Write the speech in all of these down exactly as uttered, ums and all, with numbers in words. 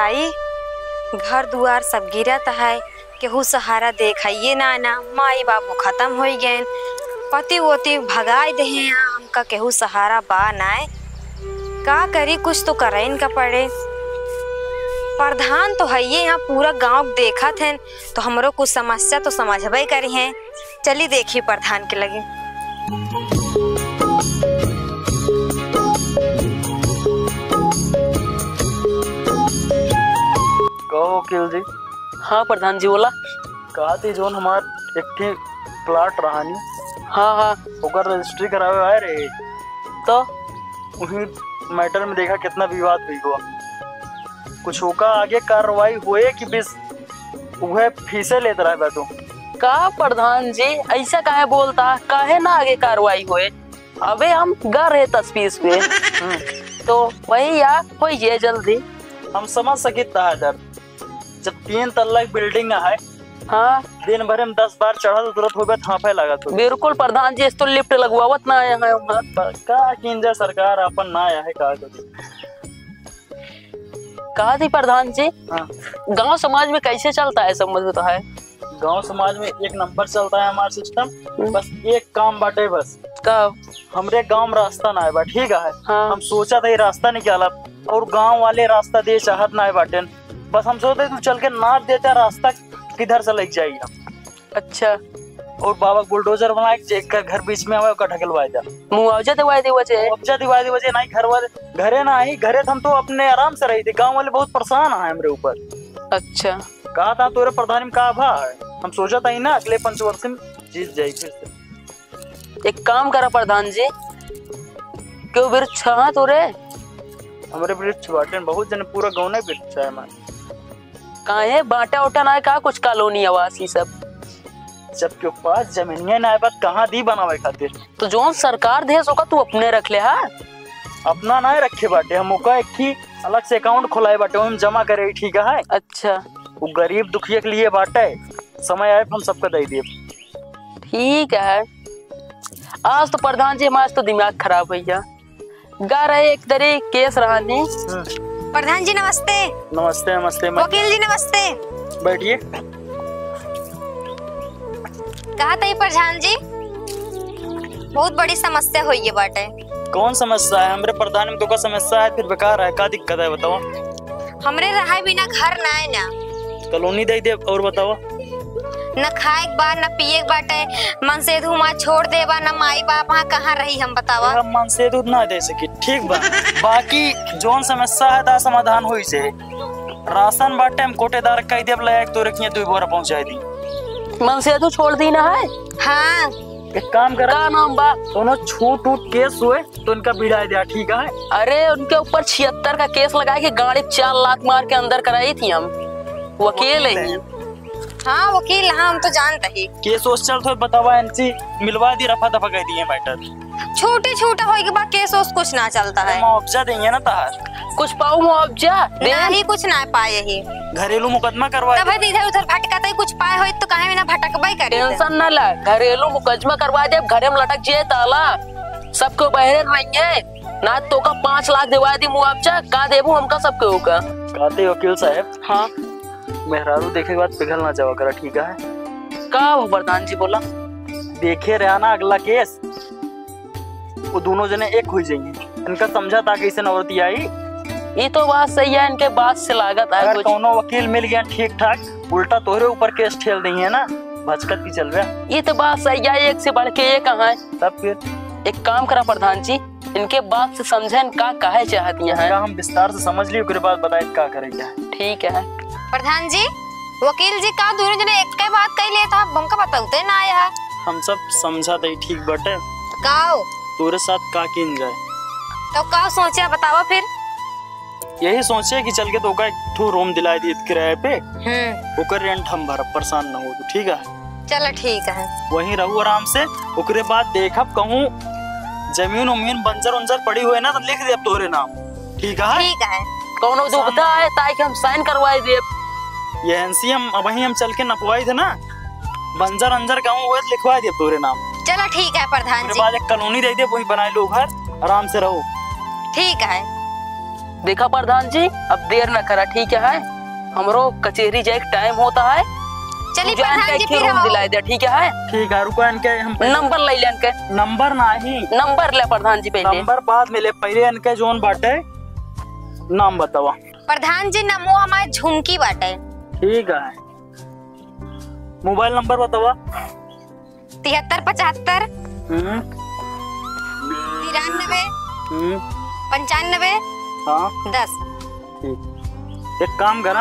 आई, घर दुआर सब गिरत है, केहू सहारा देखाइए ना, ना, माई बाबू खतम होइ गएन, पति ओती भगाइ देहे हैं, हमका केहू सहारा बा नाय। का करी, कुछ तो करइन का पड़े। प्रधान तो हइये, यहाँ पूरा गाँव देखत हैं, तो हमरो कुछ समस्या तो समझबे करिहें। चली देखी प्रधान के लगे। कहो वकील जी। हाँ प्रधान जी, बोला। कहा थी, जोन हमार एक ठी प्लाट रहा नी, हाँ, हाँ। ओकर रजिस्ट्री करावे आए रहे। तो? उही मैटर में देखा कितना विवाद हुई हुआ। कुछ ओका आगे कार्रवाई होए कि बस उहे फीसे लेत रहे बा तू? का प्रधान जी, ऐसा काहे बोलता? काहे ना आगे कार्रवाई होए? अबे हम गा रहे तस्वीर पे। हम्म। तो वही या होई जे जल्दी। हम समझ सकित है दर्द। जब तीन तल्ला एक बिल्डिंग है, हाँ। दिन भर में दस बार चढ़ल उतरत होबे, थापे लागत हो। बिल्कुल प्रधान जी, इस तो लिफ्ट लगवावत ना आए हैं वहाँ। का कीन जा, सरकार अपन ना आया है, का करी? कहा थी प्रधान जी, हाँ। गांव समाज में कैसे चलता है सब, मजबूत है? गांव समाज में एक नंबर चलता है हमारा सिस्टम। हम्म। बस एक काम बाटे बस। का? हमरे गांव में रास्ता ना है बा, ठीक है? हाँ। हम सोचा था ये रास्ता निकालब और गांव वाले रास्ता दे चाहत ना है बाटेन। बस हम सोचते तू चल के नाप देता रास्ता किधर से लेके जाई हम। अच्छा। और बाबा बुलडोजर बनाए, जेकर घर बीच में आवे, ओकर ढकेलवाए दे। मुआवजा दिवाए दे वजह। मुआवजा दिवाए दे वजह, नहीं घर वाले, घरे ना आई, घरे तो हम तो अपने आराम से रही थी। गांव वाले बहुत परेशान है हमरे ऊपर। अच्छा। कहा था तोरे प्रधान में का भा है? हम सोचा था ही ना अगले पंचवर्षी में जीत जाई फिर से। एक काम करा प्रधान जी, क्यों वृक्ष हाँ तोरे? हमरे वृक्ष बाटेन बहुत जने, पूरा गाँव नहीं वृक्ष है हमारे। काहे बांटा उटा ना है का कुछ कॉलोनी आवास ई सब? जब के पास जमीनिया ना है, बात कहाँ दी बनावे खातिर? तो जौन सरकार दे, ओका तू अपने रख ले, हाँ? अपना ना रखे बाटे, हम ओका एक ही अलग से अकाउंट खोलाए बाटे, ओहिम जमा करे, ठीक है? अच्छा। वो गरीब दुखिया के लिए बाटे, समय आए हम सबका दे दिए। ठीक है। आज तो प्रधान जी, हमारा तो दिमाग खराब होइ गया। गा रहे एक तरी केस रहानी। हाँ। प्रधान जी नमस्ते। नमस्ते, नमस्ते, मैं वकील जी नमस्ते। बैठिए। कहा तई प्रधान जी, बहुत बड़ी समस्या होइ गई बाटे। कौन समस्या है? हमरे प्रधान में तो का समस्या है, फिर बेकार है, का दिक्कत है बताओ? हमरे रहे बिना घर ना है ना। कॉलोनी दे दे और बताओ। न खाए के बा, न पिए के बाटे, मनसेधु हुआँ छोड़ देबा, न माई बाप वहाँ कहाँ रही हम बतावा? हम मनसेधु ना दे सकी, ठीक बा। बाकी जौन समस्या है ता समाधान होई से। राशन बाटे हम कोटेदार कह देब, ले आके तोरे किए दो बोरा पहुँचाई दी। मनसेधु छोड़ दी ना है? हाँ। एक काम करा। का नाम बा? कोनो छूट उट केस हुए तो इनका भिड़ाए दिया, ठीक है? अरे उनके ऊपर छिहत्तर का केस लगाए के गाड़ी चार लात मार के अंदर कराई थी हम। वकील है। हाँ वकील, हाँ हम तो जानते ही। केस ओस चलत हो बतावा, इनसे मिलवा दी, रफा दफा कर दिए मैटर। छोटे छोटा होए के बाद केस ओस कुछ ना चलता है। मुआवजा देंगे ना तहार। कुछ पाऊ मुआवजा? दे। नहीं कुछ ना पाए ही। घरेलू मुकदमा करवा तब दे। इधर उधर भटकत है, कुछ पाए होई तो काहे में ना भटकबे करे। टेंशन ना ला, घरेलू मुकदमा करवा दे, घरे में लटक जिए ताला, सबको बहरे रहिए, ना तो का पाँच लाख देवा दी मुआवजा, का देबू हमका सबके होगा। कहते वकील साहब। हाँ। मेहरारू देखे के बाद पिघल ना जावा करा, ठीक है? का हो प्रधान जी बोला? देखे रहा ना अगला केस, वो दोनों जने एक हुई जाइए। इनका समझा था कैसे नौरती आई। ये तो बात सही है, इनके बात से लागत है अगर कुछ। कौनो वकील मिल गया ठीक ठाक, उल्टा तोहरे ऊपर केस ठेल देंगे ना, भचकत की चल रहा। ये तो बात सही है, एक से बढ़ के एक है। तब फिर? एक काम करा प्रधान जी, इनके बात से समझन का काहे चाहत यहाँ है। इनका हम विस्तार से समझ ली, ओकरे बाद बताए का करेंगे। ठीक है। प्रधान जी, वकील जी का दोनों जने एक बात कही ले था, हमका बताते ना आया। हम सब समझा दे ठीक बटे। काओ? तोरे साथ का किन जाए? तो का सोचा बतावा फिर? यही सोचे कि चल के तो ओका एक ठो रूम दिला दी किराए पे। हम्म। ओकर रेंट हम भरब, परेशान ना हो तू, ठीक है? चलो ठीक है। वहीं रहू आराम से, ओकरे बाद देखब कहूँ जमीन उमीन बंजर उंजर पड़ी हुए ना तो लिख देब तोरे नाम, ठीक है? ठीक है। कौनो दुविधा है ताकि हम साइन करवाई देब। ये एनसी हम अबहीं हम चल के नपवाई थे ना, बंजर अंजर कहूँ हुए तो लिखवाई देब तोरे नाम। चलो ठीक है प्रधान ओकरे जी। बाद एक कॉलोनी दे देब, वही बनाए लो घर, आराम से रहो। ठीक है। देखा प्रधान जी, अब देर न करा, ठीक है? हमरो कचेहरी जाए के टाइम होता है। चली तू जा प्रधान इनका जी, एक फिर रूम आओ। दिलाए दे, ठीक है? ठीक है, रुको, इनके हम पहले नंबर ले ले इनके। नंबर नाही। नंबर ले प्रधान जी पहले। नंबर बाद में ले, पहले इनके जोन बाटे नाम बतावा। प्रधान जी, नामो हमार झुमकी बाटे। ठीक है, मोबाइल नंबर बतावा। तिहत्तर पचहत्तर, हम्म। तिरानबे, हम्म। पंचानबे, हाँ। दस। ठीक। एक काम करा।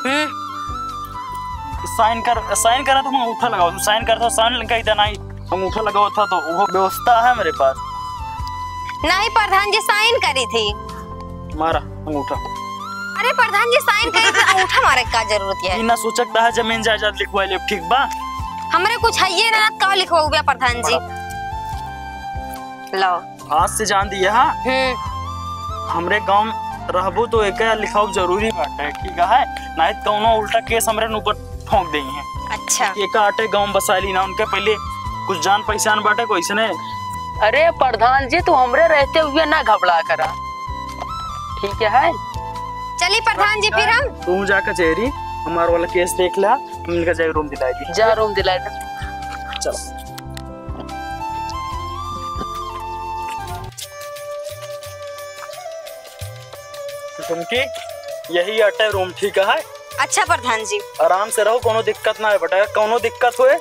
हम्म। साइन कर, साइन करा तो हम अंगूठा लगाओ। तू साइन करता, साइन कही देना ही। अंगूठा लगाओ था तो वो व्यवस्था है मेरे पास। नहीं प्रधान जी, साइन करी थी। मारा अंगूठा। अरे प्रधान जी, साइन करी थी, अंगूठा मारे का जरूरत है? ई ना सोचक रहा जमीन जायदाद लिखवा ले, ठीक बा? हमरे कुछ है ये ना, का लिखवाऊ बे प्रधान जी? लो। आज से जान दिया, हाँ? हम्म। हमरे गाँव रहबू तो एके लिखाव जरूरी बाटे, ठीक है? नाहीं तो कौनो उल्टा केस हमरे ऊपर ठोंक देई हैं। अच्छा। एका आटे गाँव बसा ली ना, उनके पहले कुछ जान पहचान बाटे कोई से ने? अरे प्रधान जी, तू हमरे रहते हुए ना घबरा करा, ठीक है? चली प्रधान जी, फिर हम तू जा कचेहरी, हमार वाला केस देख ला, हम इनका जाए रूम दिलाए दी। जा रूम दिलाए दे। चलो। झुमकी, यही अटे रूम, ठीक है? अच्छा प्रधान जी। आराम से रहो, कोनो दिक्कत ना है बेटा, कोनो दिक्कत होए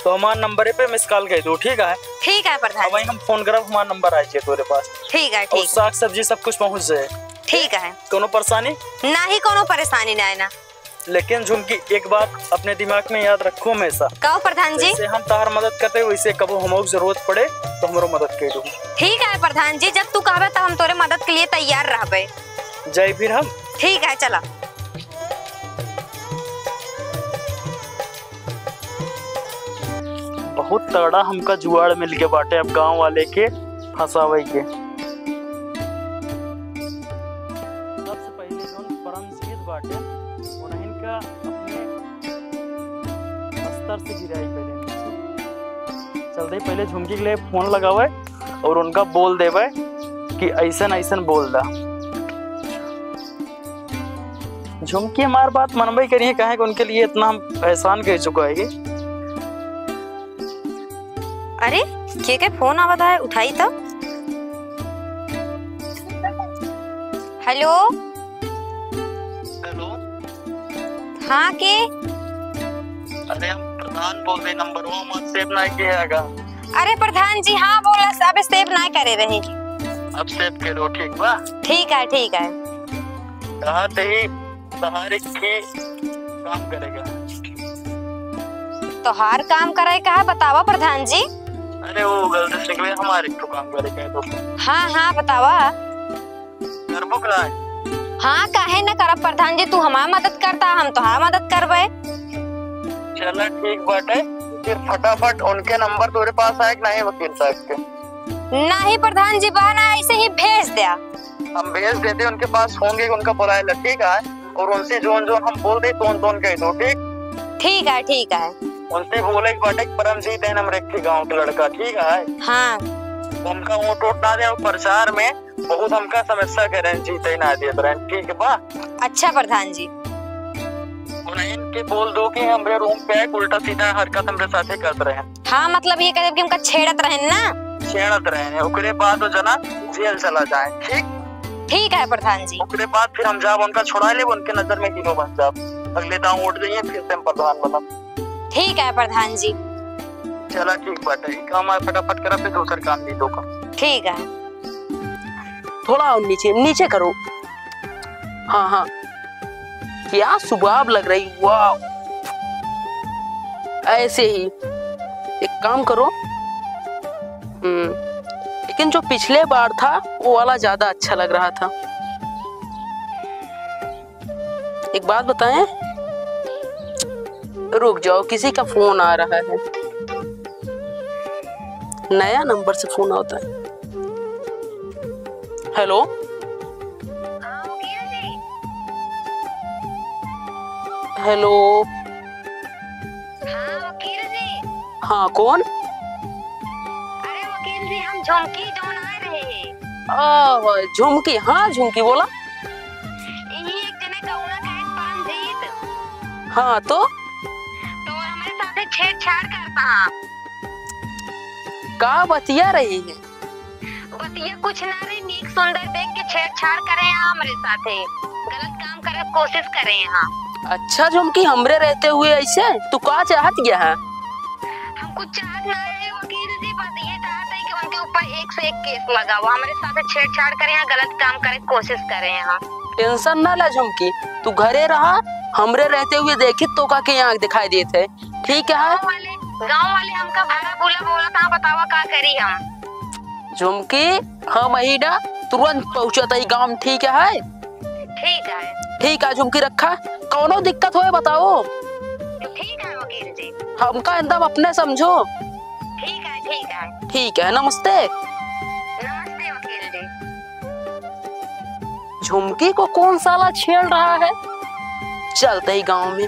तो हमार नंबरे पे मिस कॉल कर दो, ठीक है? ठीक है प्रधान अब वहीं जी। हम फोन करब, हमार नंबर आ जाए तोरे पास। ठीक है, और ठीक। साग सब्जी सब कुछ पहुँच जाए। ठीक है। कोनो परेशानी? नाही, कोनो परेशानी ना है ना। लेकिन झुमकी, एक बात अपने दिमाग में याद रखो हमेशा। का प्रधान जी? जैसे हम तहार मदद करते, वैसे कबो हमको जरूरत पड़े तो हमरो मदद कर दो। ठीक है प्रधान जी, जब तू कहबे तब हम तोरे मदद के लिए तैयार रहबे। जाई फिर हम। ठीक है, चला। बहुत तगड़ा हमका जुआड़ मिल के बाटे अब गांव वाले के फंसावे के। सबसे पहले जौन परमजीत बाटे, उन्हन का अपने स्तर से गिराई पहले नीचे। चलते ही पहले झुमकी के लिए फोन लगावे और उनका बोल देवे कि ऐसन ऐसन बोल दा। झुमकी हमार बात मनबे करिए, काहे कि उनके लिए इतना हम एहसान कर चुका है। अरे, के के फोन आवत है, उठाई तो। हेलो। हेलो। हाँ, के? अरे, हम प्रधान बोल रहे, नंबर वो मत सेव ना किया का। अरे प्रधान जी, हाँ बोला, अब सेव ना करे रही। अब सेव करो, ठीक बा? ठीक है, ठीक है। कहा थे ही तोहार एक ठे काम करेगा। तोहार काम करे का है, बतावा प्रधान जी। अरे वो गलती से निकले, हमारे एक ठो काम करेगा तो। हाँ, हाँ, बतावा। करबो का? हाँ, काहे न करब प्रधान जी, तू हमार मदद करता, हम तोहार मदद करबे। चला ठीक बाटे, फिर फटाफट उनके नंबर तोरे पास आए कि नहीं वकील साहब के? नहीं प्रधान जी, बहना ऐसे ही भेज द्या। हम भेज देते उनके पास, होंगे उनका बुलाए ला, ठीक है? और उनसे जोन जोन हम बोल दे, तोन तोन कह दो, ठीक? ठीक है, ठीक है। उनसे बोले कि बाटे कि परमजीत है हमरे एक गांव के लड़का, ठीक है? हाँ। उनका वोट वोट ना दे, और प्रचार में बहुत हमका समस्या करे, जीते ना देत रहे, ठीक बा? अच्छा प्रधान जी। उन्हें इनके बोल दो कि हमरे रूम पे आए, उल्टा सीधा हरकत हमरे साथे करत रहे। हाँ, मतलब ये कहे कि हमका छेड़त रहेन ना? छेड़त रहेन, ओकरे बाद वो जना जेल चला जाए, ठीक? ठीक है प्रधान जी। ओकरे बाद फिर हम जाब उनका छुड़ा लेब, उनके नजर में हीरो बन जाब। अगले दांव उठ जाइए, फिर से हम प्रधान बनब। ठीक है प्रधान जी। चला ठीक बाटे, ई काम है, फटाफट करा, फिर दूसर काम भी दो का। ठीक है। थोड़ा और नीचे, नीचे करो। हाँ, हाँ। क्या सुबाब लग रही, वाह। ऐसे ही एक काम करो, हम्म, लेकिन जो पिछले बार था, वो वाला ज्यादा अच्छा लग रहा था। एक बात बताएं, रुक जाओ, किसी का फोन आ रहा है, नया नंबर से फोन आता है। हेलो, हेलो। हाँ, वकील जी। हाँ, कौन? अरे वकील जी, हम झुमकी जौन आ रहे हैं। ओह, झुमकी, हाँ झुमकी, बोला। हाँ तो? तो हमरे साथे छेड़छाड़ करता है। का बतिया रही है? बतिया कुछ ना रही, नीक सुंदर देख के छेड़छाड़ करे हैं हमरे साथे, गलत काम करे के कोशिश करे हैं। अच्छा झुमकी, हमरे रहते हुए ऐसे तू का चाहत गया है? हम कुछ चाहत ना रहे वकील जी, बस ये चाहत है कि उनके ऊपर एक से एक केस लगाओ। हमरे साथे छेड़छाड़ करे हैं, गलत काम करे के कोशिश करे हैं। टेंशन ना ला झुमकी, तू घरे रहा, हमरे रहते हुए देखी तो का के आँख दिखाई देत है। ठीक है। गाँव वाले, गाँव वाले हमका भला बुरा बोलत हैं, बतावा का करी हम? झुमकी, हम ही ना, तुरंत पहुँचत ही गाँव में, ठीक है? ठीक है। ठीक है झुमकी, रखा, कौनो दिक्कत होए बताओ। ठीक है वकील जी। हमका एकदम अपने समझो। ठीक है, ठीक है। ठीक है, नमस्ते। नमस्ते वकील जी। झुमकी को कौन साला छेड़ रहा है? चलते ही गाँव में।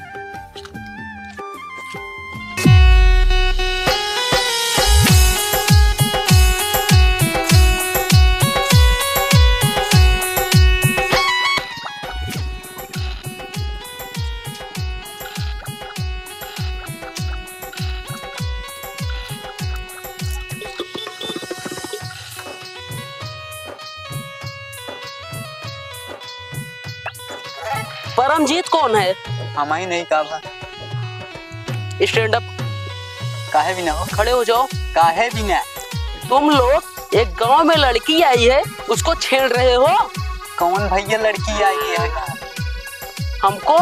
परमजीत कौन है? हम ही नहीं का बा। Stand up। काहे भी ना हो? खड़े हो जाओ। काहे भी ना? तुम लोग एक गांव में लड़की आई है, उसको छेड़ रहे हो। कौन भैया लड़की आई है? हमको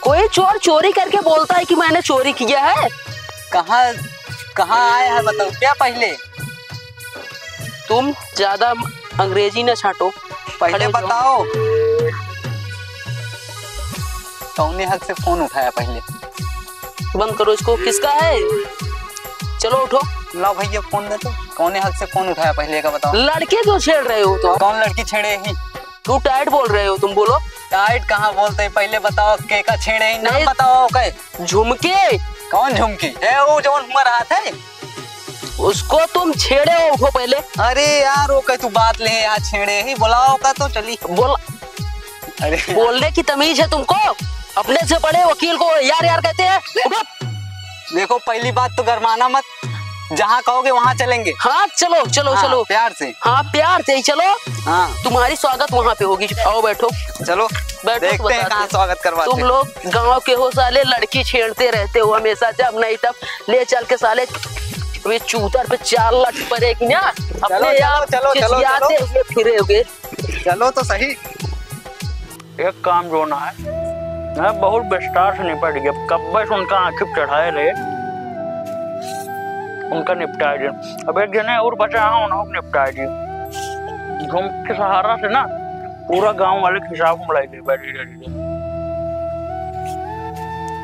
कोई चोर चोरी करके बोलता है कि मैंने चोरी किया है। कहाँ, कहाँ आया है बताओ क्या पहले? तुम ज्यादा अंग्रेजी न छांटो। पहले खड़े हो जाओ। बताओ, कौने हक से फोन उठाया पहले? बंद करो इसको, किसका है? चलो उठो। लाओ भैया फोन दे तो, कौने हक से फोन उठाया पहले का बताओ। लड़के क्यों छेड़ रहे हो तुम? कौन लड़की छेड़े ही? तू टाइट बोल रहे हो तुम, बोलो। टाइट कहाँ बोलते हैं, पहले बताओ के का छेड़े ही, नाम नहीं। बताओ के। झुमके। कौन झुमके? ए, वो जौन हुआ रहा था। उसको तुम छेड़े हो, उठो पहले। अरे यार, वो कह तू बात ले यार, छेड़े ही, बुलाओ का तो चली। बोल। अरे यार। बोलने की तमीज है तुमको? अपने से बड़े वकील को यार यार कहते हैं? उठो। देखो, पहली बात तो गरमाना मत, जहाँ कहोगे वहाँ चलेंगे। हाँ, चलो, चलो, हाँ, चलो। प्यार से। हाँ, प्यार से ही चलो। हाँ। तुम्हारी स्वागत वहाँ पे होगी। आओ, बैठो। चलो, बैठो, देखते हैं बताते कहाँ हैं। स्वागत करवाते तुम हैं। लोग गाँव के हो साले, लड़की छेड़ते रहते हो हमेशा, जब नहीं तब ले चल के साले वे चूतर पे चार लाख पड़ेगी ना, चलो, अपने चलो, आप चलो, चलो, खिसियाते चलो। हुए फिरोगे। चलो तो सही। एक काम जो ना है, मैं बहुत विस्तार से निपट गया। कब्बे से उनका आँखी पे चढ़ाए रहे, उनका निपटाए दे। अब एक जने और बचा है, उन्हें निपटाए दे। झुमकी के सहारा से ना पूरा गांव वाले के हिसाब में लाई दे, बैठी रही।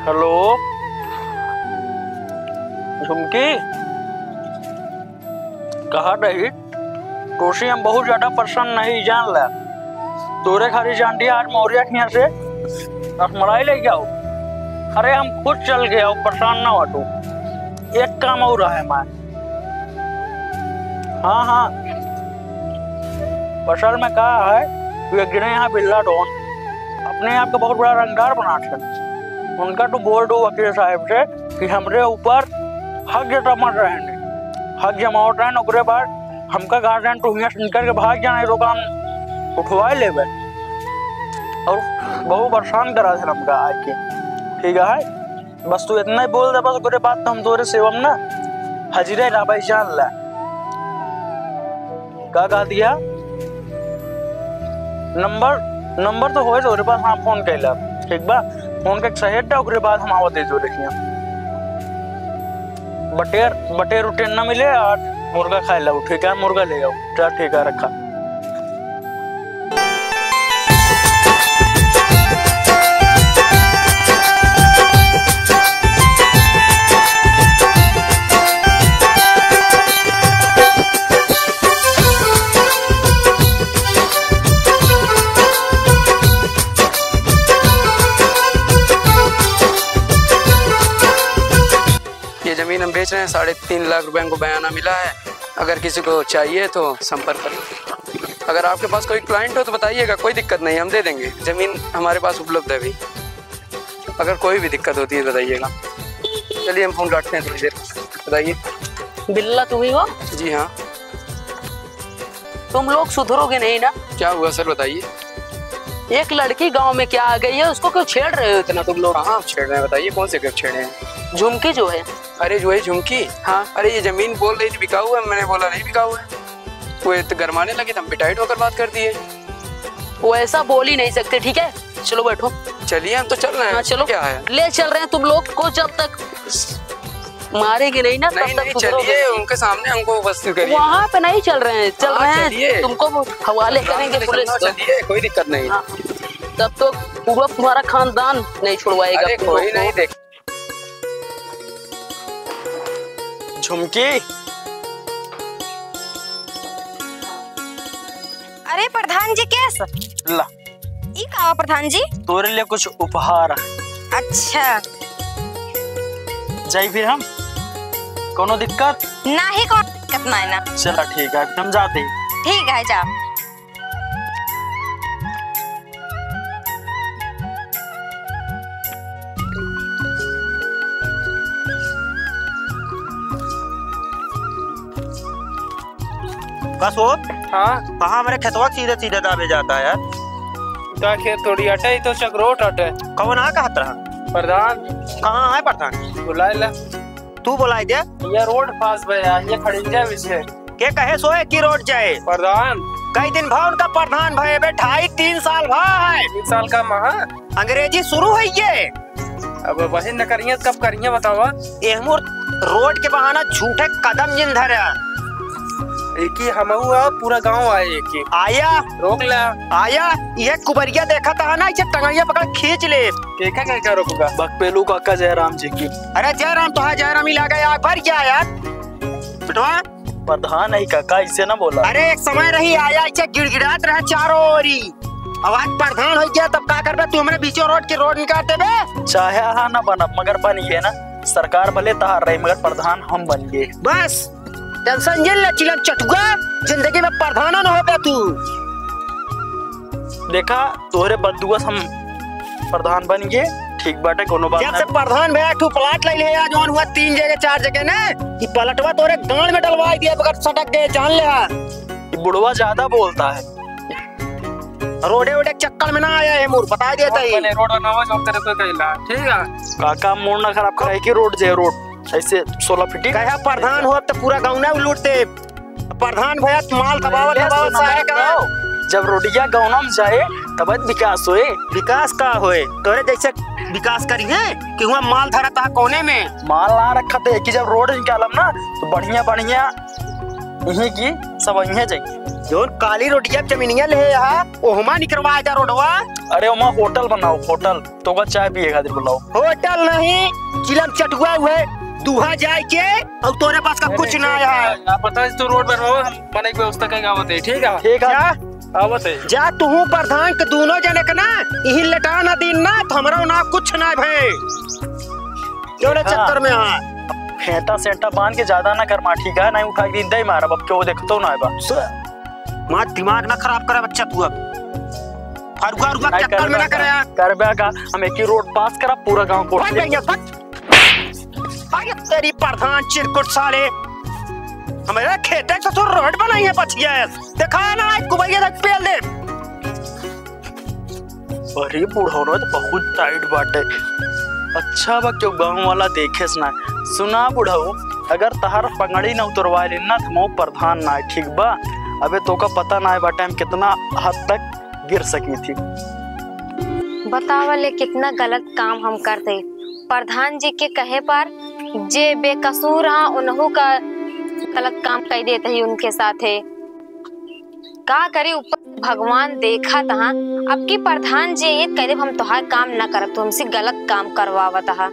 हेलो झुमकी, कहा रही? तोसे हम बहुत ज्यादा परेशान नहीं जान ला। तोरे खाली जान दिया आज मौर्या के यहाँ से रसमलाई ले जाओ। अरे हम खुद चल गया हो, परेशान ना हो तू। एक काम और है मैं। हाँ, हाँ। असल में का है, तू एक जने यहाँ बिल्ला डॉन अपने आप को बहुत बड़ा रंगदार बनात है। उनका तू बोल दो वकील साहब से कि हमरे ऊपर हक जता मत रहने। हक जमावत रहने, ओकरे बाद हमका गार्जियन तो हियाँ से निकल के भाग जाना, तो काम उठवाए लेबे। और बहुत परेशान करा थे हमका आके, ठीक है? बस तू इतना ही बोल दे, बस ओकरे बाद तो हम तोरे सेवा में ना हाजिरे रहबे, जान ला। का कह दिया? नंबर, नंबर तो होए तोरे पास, हाँ, फोन कैला, ठीक बा? फोन के सहेट दा, ओकरे बाद हम आवत है तोरे हियाँ। बटेर, बटेर उटेर ना मिले, आज मुर्गा खाए ला, ठीक है, मुर्गा ले आओ, जा, ठीक है, रखा। ये जमीन हम बेच रहे हैं, साढ़े तीन लाख रुपए हमको बयाना मिला है। अगर किसी को चाहिए तो संपर्क करें। अगर आपके पास कोई क्लाइंट हो तो बताइएगा, कोई दिक्कत नहीं, हम दे देंगे। जमीन हमारे पास उपलब्ध है अभी। अगर कोई भी दिक्कत होती है बताइएगा। चलिए हम फोन काटते हैं थोड़ी देर। बताइए। बिल्ला तुम ही हो? जी हाँ। तुम लोग सुधरोगे नहीं ना? क्या हुआ सर, बताइए। एक लड़की गांव में क्या आ गई है, उसको क्यों छेड़ रहे हो इतना तुम लोग? कहाँ आप छेड़ रहे हैं, बताइए कौन से घर छेड़े हैं? झुमकी जो है। अरे जो है झुमकी? हाँ। अरे ये जमीन बोल रही थी बिकाऊ है, मैंने बोला नहीं बिकाऊ है। वो तो गरमाने लगे तो हम भी टाइट होकर बात कर दिए। वो ऐसा बोल ही नहीं सकते, ठीक है? चलो बैठो। चलिए हम तो चल रहे हैं। हाँ, चलो। क्या है? ले चल रहे हैं तुम लोग को, जब तक मारेंगे नहीं ना, तब नहीं, तक नहीं, सुधरोगे चलिए, नहीं। उनके सामने हमको उपस्थित करिए। वहाँ पे नहीं चल रहे हैं, चल हाँ, रहे हैं। चलिए। तुमको वो हवाले करेंगे पुलिस को। चलिए, कोई दिक्कत नहीं। हाँ, तब तो पूरा तुम्हारा खानदान नहीं छुड़वाएगा अरे, तुम लोग कोई को। नहीं देख। झुमकी। अरे प्रधान जी, कैस? ला। ई का बा प्रधान जी? तोरे लिए कुछ उपहार है। अच्छा। जाई फिर हम? कोनो दिक्कत? नाही, कोनो दिक्कत नाही ना। चला ठीक है, हम जाते ही। ठीक है, जा। का सोच? हाँ? कहाँ हमरे खेतवा के सीधे सीधे दाबे जाता है यार? का खेत थोड़ी अटे, ई तो चकरोट अटे। कवन आ कहत रहा? प्रधान। कहाँ है प्रधान? बुलाए ला। तू बुलाई दे। ये रोड पास बा यार, ये खड़िंजा बिछे। के कहे सोए कि रोड जाए? प्रधान। कई दिन भा उनका प्रधान भए बे, ढाई तीन साल भा है। तीन साल का महा? अंग्रेजी शुरू है ये। अब वही न करिए, कब करिए बतावा? एहमूर रोड के बहाना झूठे कदम जिन धरे। एक ही हमहू आ, पूरा गांव आए एक ही। आया। रोक ला। आया, ये कुबरिया देखा था ना, इसे टंगड़िया पकड़ खींच ले। केका केका रोकबा? बकपेलू काका जयराम जी की। अरे जयराम तो है, जयराम ही लागा यार, भर क्या यार? बेटवा, प्रधान है काका, इसे ना बोला। अरे एक समय रही आया, इसे गिड़गिड़ात रहे चारों ओरी। अब आज प्रधान हो गया, तब का करबे तू? हमरे बीचों रोड के रोड निकाल देबे। चाहे हा ना बनब, मगर बन गए ना। सरकार भले तहार रही, मगर प्रधान हम बन गए। बस टेंशन जिन ले चिलम चटुआ, जिंदगी में प्रधान ना होबे तू। देखा, तोहरे बददुआ से हम प्रधान बन गए, ठीक बाटे, कोनो बात जब ना। से प्रधान भइया, एक ठो प्लाट ले ले, आज जौन हुआ तीन जगह, चार जगह ने, ई प्लाटवा तोरे गांड में डलवाई दिया, बगैर सटक गए, जान ले। ई बुढ़वा ज्यादा बोलता है। रोडे वोडे के चक्कर में ना आया है मूड, बता देता ही। रोड बनावा, जो तेरे को कहला, ठीक है? काका, मूड ना खराब कराए कि रोड जे रोड, ऐसे सोलह फीट ही। कहा प्रधान हो, अब तो पूरा गाँव ना लूटते। प्रधान भइया, माल दबावत, ले दबावत सुना सारे ना, गाँव। जब रोडिया गाँव में जाए, तब विकास होए। विकास का होए? तोरे जैसे विकास करी है कि हुआ माल धरा था कोने में? माल ना रखा थे कि जब रोड निकालम ना, तो बढ़िया, बढ़िया यहीं की सब यहीं जाई। जौन काली रोडिया जमीनिया ले यहाँ, ओहमा निकरवा जा रोडवा। अरे, ओमा होटल बनाओ, होटल। तोका चाय पिए खातिर बुलाओ। होटल नहीं, चिलम चटुआ हुए, दुहा जाए के, और तोरे पास का कुछ ना आया है। आप बताओ, तू रोड बनवाओ, हम बने की व्यवस्था करेंगे, आवत है, ठीक है? ठीक है। जा, आवत है। जा, तू प्रधान के दोनों जने के ना, यही लेटा ना दिन ना, तो हमरा ना कुछ ना भाई। जोड़े हाँ। चक्कर में हाँ। फेंटा सेंटा बांध के ज्यादा ना कर मार, ठीक है? नहीं उठा के दिन दे मारब, अब क्यों देखतो ना है बा। सु-, मार दिमाग ना खराब करे बच्चा तू अब। फरुआ रुआ नहीं चक्कर में ना करबा करे का, यार। करबा का, हम एक ही रोड पास करा, पूरा गांव को भाग भैया, भाग। भाग तेरी प्रधान चिरकुट साले। हमारे खेते से तो रोड बनाई है बचिया है। देखा ना, आज कुबैया तक पेल दे। अरे बुढ़ौना तो बहुत टाइट बाटे। अच्छा बा क्यों गाँव वाला देखे से ना। सुना बुढ़ऊ, अगर तहार पगड़ी ना उतरवा लेन ना, तो हम प्रधान ना, ठीक बा? अबे तोका पता ना है बाटे हम कितना हद तक गिर सकी थी। बतावा ले कितना गलत काम हम करते। प्रधान जी के कहे पर जे बेकसूर हा उनहू का गलत काम कर देते ही उनके साथे। का करी, ऊपर से भगवान देखा तहाँ। अब की प्रधान जी ये कह दे, हम तोहार काम ना करब, तू हमसे गलत काम करवावत हा।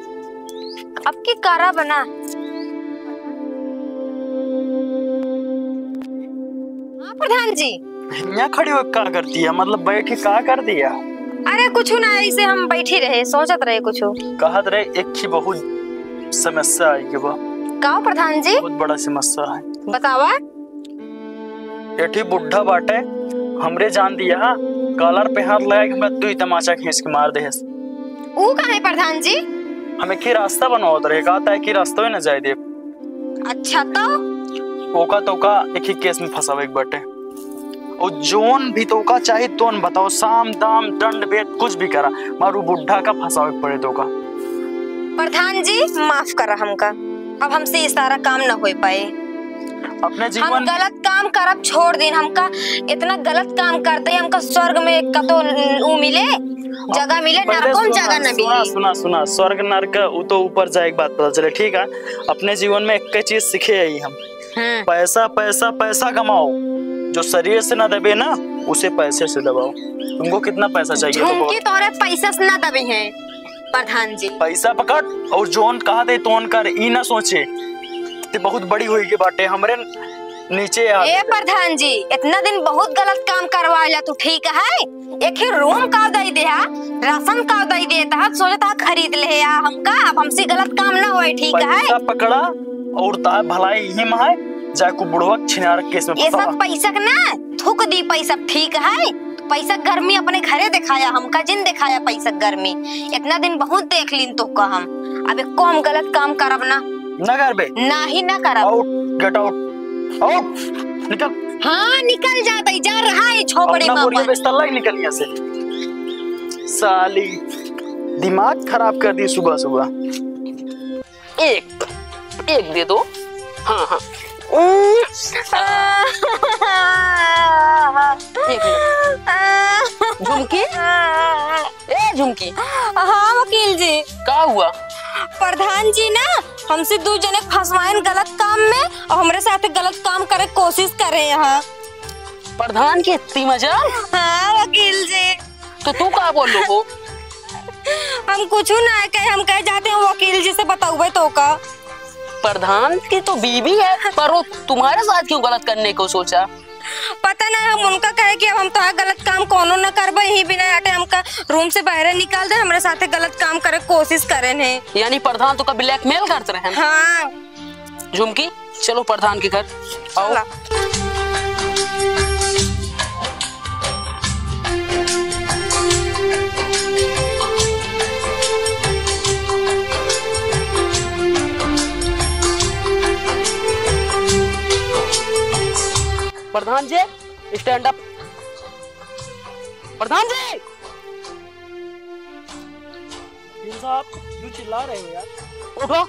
अब की करब ना। हाँ प्रधान जी। हियाँ खड़ी हो का करती है, मतलब बैठी का कर दिया? अरे कुछ ना, ऐसे हम बैठी रहे, सोचत रहे कुछ। कहत रहे एक ही बहुत समस्या आई के बा। का प्रधान जी? बहुत बड़ा समस्या है। बतावा। एठी बुढ़ा बाटे, हमरे जान दिया, कॉलर पे हाथ लगा के हमरा दुई तमाचा खींच के मार देहस। ऊ काहे प्रधान जी? हम एक ही रास्ता बनवावत रहे, कहा था एक ही रास्ता ही ना जाए दे। अच्छा तो? ओका तोका एक ही केस में फंसावे के बाटे। और जोन भी तोका चाही तोन बताओ, साम दाम दंड भेद कुछ भी करा, मारू बुढ़ा का फंसावे के पड़े तोका। प्रधान जी माफ करा हमका, अब हमसे ये सारा काम न हो पाए। अपने हम जीवन गलत काम करब छोड़ दिन, हमका इतना गलत काम करते ही हमका स्वर्ग में कतो ऊ मिले, जगह मिले, पहले नरको में सुना, जगह न सुना, मिले। सुना, सुना, स्वर्ग नरक ऊ तो ऊपर जाए के बाद पता चले, ठीक है? अपने जीवन में एक चीज सीखे आई हम, हम्म। पैसा, पैसा, पैसा कमाओ, जो शरीर से ना दबे ना, उसे पैसे से दबाओ। तुमको कितना पैसा चाहिए तो झुमकी बोलो। तोरे पैसा से ना दबे हैं प्रधान जी। पैसा पकड़ और जोन कहा दे तोन कर, ई ना सोचे ते बहुत बड़ी होई के बाटे, हमरे नीचे आ ए गए। प्रधान जी, इतना दिन बहुत गलत काम करवाइला तू, ठीक है? एक ही रूम का दई देहा, राशन का दई देता, सोचता खरीद ले या हमका, अब हमसे गलत काम ना होए, ठीक है? पैसा पकड़ा और ता भलाई यही में है, जाए को बुढ़वा छिनार केस में ये फंसा। सब पैसा के ना, थूक दी पैसा, ठीक है? पैसा गर्मी अपने घरे दिखाया, हमका जिन दिखाया पैसा गर्मी। इतना दिन बहुत देख लीन तो का हम, अब एको हम गलत काम करब ना। ना करबे? ना ही ना करब। Out, get out, out, निकल। हाँ, निकल जाता ही, जा रहा है झोपड़ी अपना में बोरिया अपन। बिस्तर लाई, निकल यहाँ से। साली, दिमाग खराब कर दी सुबह सुबह। एक, एक दे दो। हाँ, हाँ। उम, एक मिनट। झुमकी? ए झुमकी। हाँ वकील जी। का हुआ? प्रधान जी ना हमसे दू जने फंसवाइन गलत काम में और हमरे साथे गलत काम करे के कोशिश करे यहाँ। प्रधान के इतनी मजाल? हाँ वकील जी। तो तू का बोलो हो? हम कुछ ना कहे, हम कहे जाते हैं वकील जी से बताउबे तो का। प्रधान की तो बीवी है, पर वो तुम्हारे साथ क्यों गलत करने को सोचा? पता ना, हम उनका कहे कि अब हम तो गलत काम कोनो न करबे, यही बिना आटे हमका रूम से बाहरे निकाल दे, हमरे साथे गलत काम करे के कोशिश करे ने। यानी प्रधान तो का blackmail करते रहे? हाँ। झुमकी, चलो प्रधान के घर। आओ। चला। प्रधान जी, stand up। प्रधान जी। वकील साहब, क्यों चिल्ला रहे हो यार? उठो।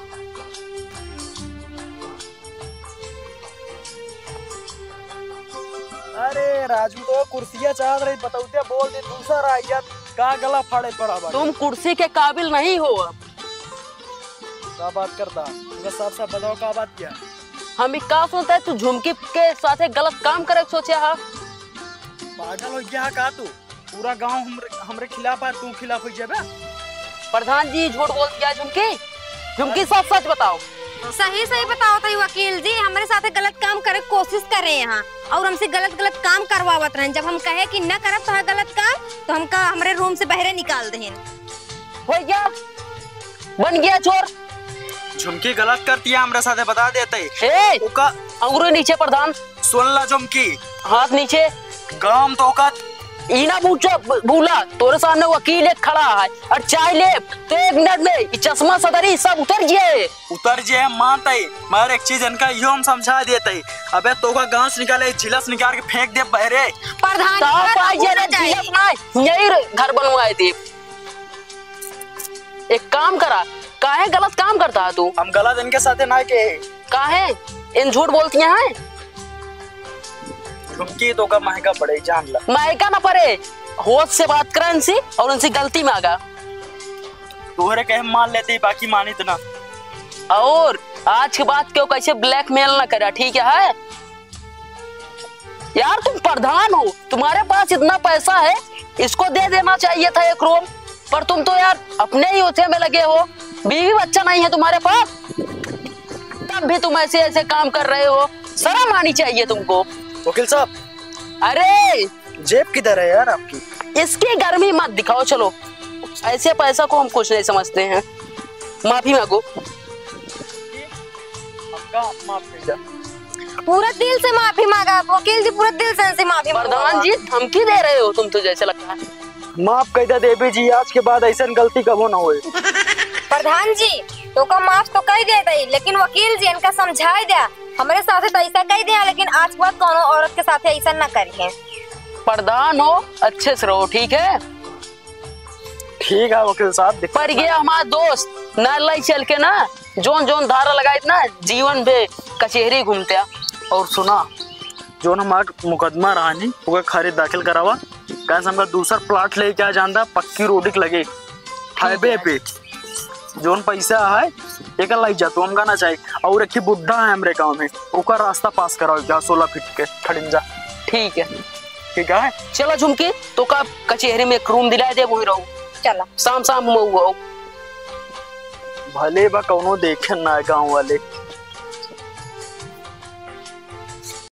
अरे राजू, तो कुर्सिया चाहत रही, बतौते बोल दे, दूसरा आई जात, का गला फाड़े पड़ा बा? तुम कुर्सी के काबिल नहीं हो अब। का बात करता? तुमका साफ साफ बताओ, का बात किया? हम ई का सुनता है, तू झुमकी के साथे गलत काम करे के सोचे हा? पागल हो गया है का तू? पूरा गांव हमरे, हमरे खिलाफ है, तू खिलाफ हो जाबे? प्रधान जी झूठ बोल दिया झुमकी। झुमकी, सच सच बताओ। सही सही बताओ तो वकील जी, हमरे साथे गलत काम करे के कोशिश करे यहाँ और हमसे गलत गलत काम करवावत रहन। जब हम कहे कि न करब तो गलत काम, तो हमका हमरे रूम से बहरे निकाल देहन। हो गया, बन गया चोर। झुमकी गलत करती है, हमरे साथे बता देते। ए, ओका अंगुरी नीचे प्रधान। सुन ला झुमकी। हाथ नीचे। गाम तो का ई ना पूछो, ब-, भूला, तोरे सामने वकील एक खड़ा है और चाय ले तो एक मिनट में ई चश्मा सदरी सब उतर जाए। उतर जे हम मानते, मगर एक चीज इनका इहो हम समझा देते। अबे तोका गांव से निकाले, झिलस निकाल के फेंक दे बहरे। प्रधान का का पाई पापू जे ना रे, जाए। झिलस ना, यही रे घर बनवाए दे। एक काम करा, काहे गलत काम करता है तू? हम गलत इनके साथे ना के। काहे? इन झूठ बोलती हैं? झुमकी तोका महंगा पड़े, जान ला। महंगा ना पड़े, होश से बात करा इनसे और इनसे गलती मांगा। तोहरे कहे मान लेते, बाकी मानित ना। और आज के बाद क्यों कैसे blackmail ना करा, ठीक है? यार, तुम प्रधान हो, तुम्हारे पास इतना पैसा है, इसको दे देना चाहिए था एक रूम, पर तुम तो यार अपने ही होते में लगे हो, बीवी बच्चा नहीं है तुम्हारे पास, तब भी तुम ऐसे ऐसे काम कर रहे हो, शर्म आनी चाहिए तुमको। वकील साहब। अरे, जेब किधर है यार आपकी? इसकी गर्मी मत दिखाओ, चलो, ऐसे पैसा को हम कुछ नहीं समझते हैं। माफी मांगो। हमका माफ कर दे। पूरा दिल से माफी मांगा वकील जी, पूरा दिल से इनसे माफी मांगा। प्रधान जी, धमकी दे रहे हो तुम तो, जैसे लगता है। माफ कइ दे देवी जी, आज के बाद अइसन गलती कबो न होए। प्रधान जी, तोका माफ तो कइ दे दई, लेकिन वकील जी इनका समझाइ द्या। हमरे साथे तो अइसा कइ द्या, लेकिन आज के बाद कउनो औरत के साथे अइसा न करिहें। प्रधान हो, अच्छे से रहो, ठीक है? ठीक है वकील साहब, दिक्कत पर ये ना। हमारा दोस्त नालाई चल के ना, जोन जोन धारा लगाइत ना, जीवन भे कचेहरी घूमत्या। और सुना, जोन हमार मुकदमा रहा नी, ओके खारिज दाखिल करावा, काहे से हमका दूसर प्लाट लेके आ जानता, पक्की रोड के लगे, हाईवे पे। जोन पैसा है, एकर लाई जा, तू हमका ना चाही। और एक ही बुढ़ा है हमरे गाँव में, ओकर रास्ता पास कराओ जा, सोलह फीट के खड़िंजा। ठीक है। ठीक है। चला झुमकी, तोका कचेहरी में एक रूम दिलाइ दे, वहीं रहो। चला। शाम शाम में हुआ हो। भले बा कउनो देखे ना गाँव वाले।